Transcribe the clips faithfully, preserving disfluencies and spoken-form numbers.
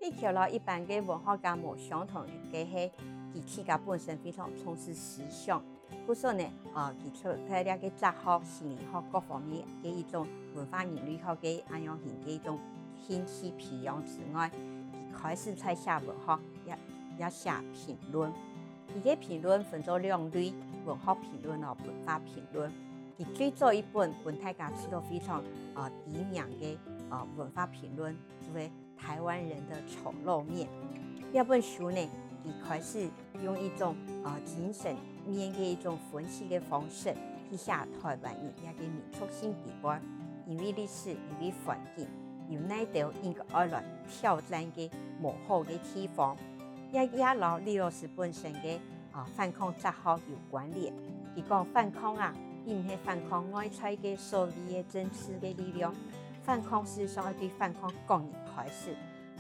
李喬摎一般个文學家無相同个係，佢自家本身非常重視思想，故所呢，啊，佢在這个哲學、心理學各方面个一種文化人類學个恁樣型个一種興趣培養之外，佢開始在寫文學，也也寫評論。佢个評論分做兩類，文學評論摎文化評論。佢最早一本分大家知道非常啊知名个啊文化評論，就係《台灣人的醜陋面》。這本書呢，佢開始用一種啊精神面个一種分析个方式去寫台灣人這个民族性底背，因為歷史、因為環境，有哪兜應該愛來挑戰个無好个地方。也也摎李老師本身个啊反抗哲學有關聯。佢講反抗啊，並毋係反抗外在个所謂个政治个力量，反抗事實上愛對反抗個人開始，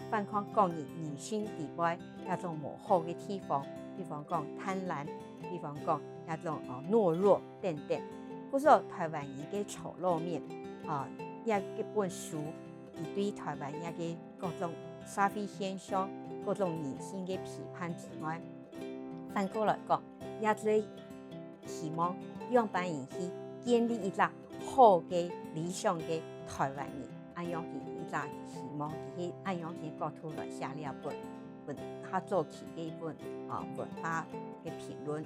反抗個人人性底背這種無好个地方，比方講貪婪，比方講這種哦懦弱等等。故所台灣人个醜陋面啊，這个本書，佢對台灣這个各種社會現象、各種人性个批判之外，反過來講，也係希望仰般人去建立一隻好个、理想个台灣人，恁樣去一隻希望，佢係恁樣去角度來寫這本，本較早期个一本啊文化个評論。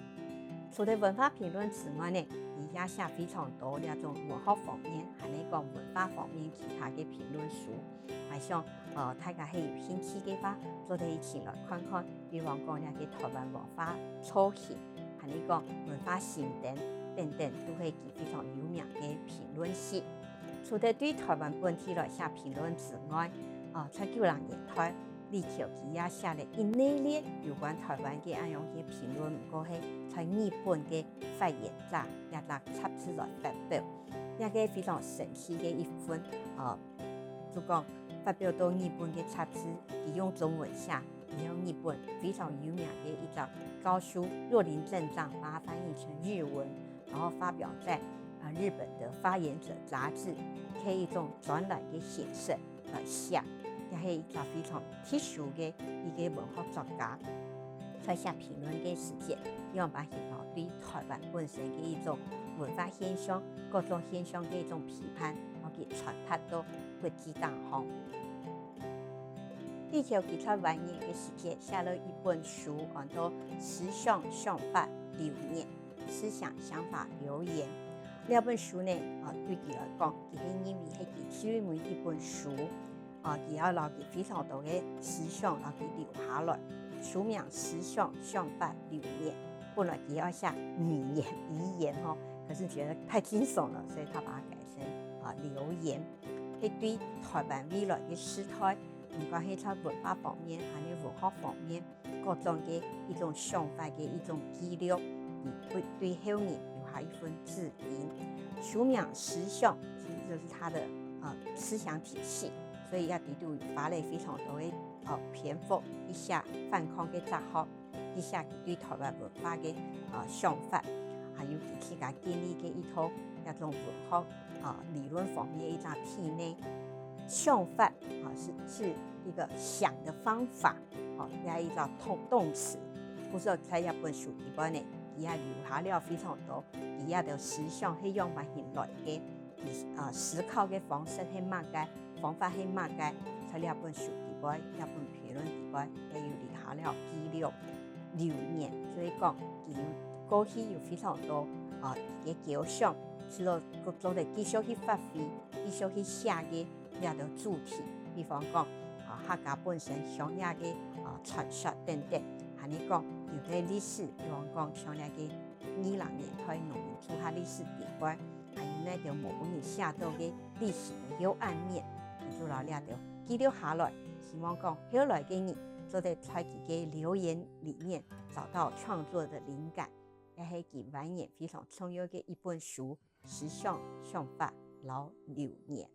除了文化評論之外呢，佢也寫非常多這種文學方面，還係講文化方面其他个評論書。𠊎想，呃，大家係有興趣个話，做得一起來看看。比方講，這个台灣文化造型，還係講文化新燈等等，都係佢非常有名个評論式。除了對台灣本地來寫評論之外，啊，在九零年代，李喬佢也寫了一系列有關台灣个恁樣个評論，毋過係在日本个發言者這隻雜誌來發表。這个非常神奇个一份，呃，就講發表到日本个雜誌，佢用中文寫，然後日本非常有名个一隻教授若林正丈把它翻譯成日文，然後發表在啊日本的《發言者》雜誌，以一種專欄个形式來寫，也係一隻非常特殊个一个文學作家。在寫評論个時節，用把佢對台灣本身个一種文化現象、各種現象个一種批判，然後去傳達到國際當中。李喬佢在晚年个時節寫了一本書，安到《思想、想法、流年》。 思想、想法、流言。這本書呢，啊，對佢來講，佢係認為係佢最尾一本書，啊，佢要留佢非常多个思想，留佢留下來。書名《思想、想法、流年》，本來佢要寫語言、語言吼，可是覺得太驚悚了，所以他把它改成啊流言。係對台灣未來个時代，毋管係在文化方面，還係文學方面， 各種个一種想法个一種記錄，佢會對後人留下一份指引。書名思想其實就是他的呃思想體系，所以也裡肚花了非常多个呃篇幅去寫反抗个哲學，去寫佢對台灣文化个呃想法，還有佢自家建立个一套這種文學呃理論方面个一種體系。想法啊是是一個想的方法。 吼，也一隻動動詞。故所在這本書裡背呢，佢也留下了非常多，佢這兜思想係仰般形來个，佢啊思考个方式係麼个，方法係麼个，在這本書裡背，這本評論裡背，也有留下了記錄。流年，所以講佢過去有非常多啊佢个構想，係做做得繼續去發揮，繼續去寫个 這兜主題，比方講啊客家本身鄉野个啊傳說等等，還係講有个歷史，比方講像這个二零年代農民做客歷史底背，還有該兜無分人寫到个歷史个幽暗面，佢就摎這兜記錄下來，希望講後來个人做得在佢个流言裡面找到創作的靈感，也係佢晚年非常重要个一本書。 思想、想法摎流年。